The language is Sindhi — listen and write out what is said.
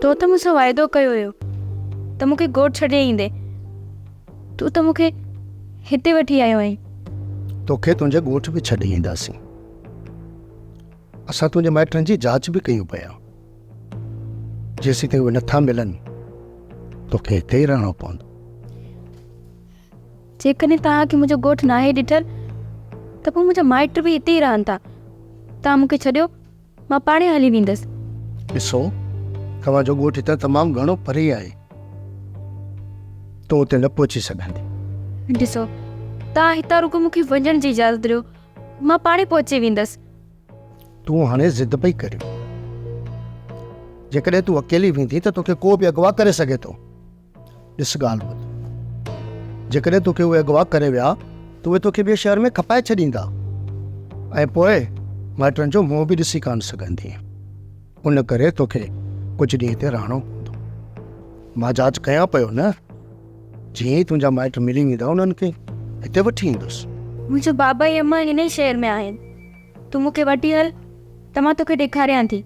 تو ته مون سان واعدو ڪيو هيو ته مون کي ڳوٺ ڇڏي ايندين. تون ته مون کي هتي وٺي آيو آهين. توکي تنهنجي ڳوٺ به ڇڏي اينداسين. اسان تنهنجي مائٽن جي جاچ به ڪيون پيا. جيسين تائين اهي نٿا ملن، توکي هتي ئي رهڻو پوندو. جيڪڏهن توهان کي منهنجو ڳوٺ ناهي ڏٺل ته پوء منهنجا مائٽ به هتي ئي رهن ٿا. توهان مون کي ڇڏيو، مان پاڻهي هلي ويندس. ڏسو، توهان جو ڳوٺ هتان تمام گهڻو پري آهي. تون اتي نه پهچي سگهندين. ڏسو، توهان هتان رڳو مون کي وڃڻ جي اجازت ڏيو، مان پاڻهي پهچي ويندس. تون هاڻي ضد پئي ڪرين. جيڪڏهن تون اڪيلي ويندين ته توکي ڪو به اغوا ڪري سگهي ٿو. ڏس ڳالهه ٻڌ. جيڪڏهن توکي اهي اغوا ڪري ويا ته اهي توکي ٻئي شهر ۾ کپائي ڇڏيندا ۽ پوء مائٽن جو منهن به ڏسي ڪانه سگهندين. ان ڪري توکي ڪجهه ڏينهن هتي رهڻو پوندو. مان جاچ ڪيان پيو نه. جيئن ئي تنهنجا مائٽ ملي ويندا انهن کي هتي وٺي ايندس. منهنجو بابا ۽ امان هن ئي شهر ۾ آهن. تون مون کي وٺي هل ته مان توکي ڏيکاريان ٿي.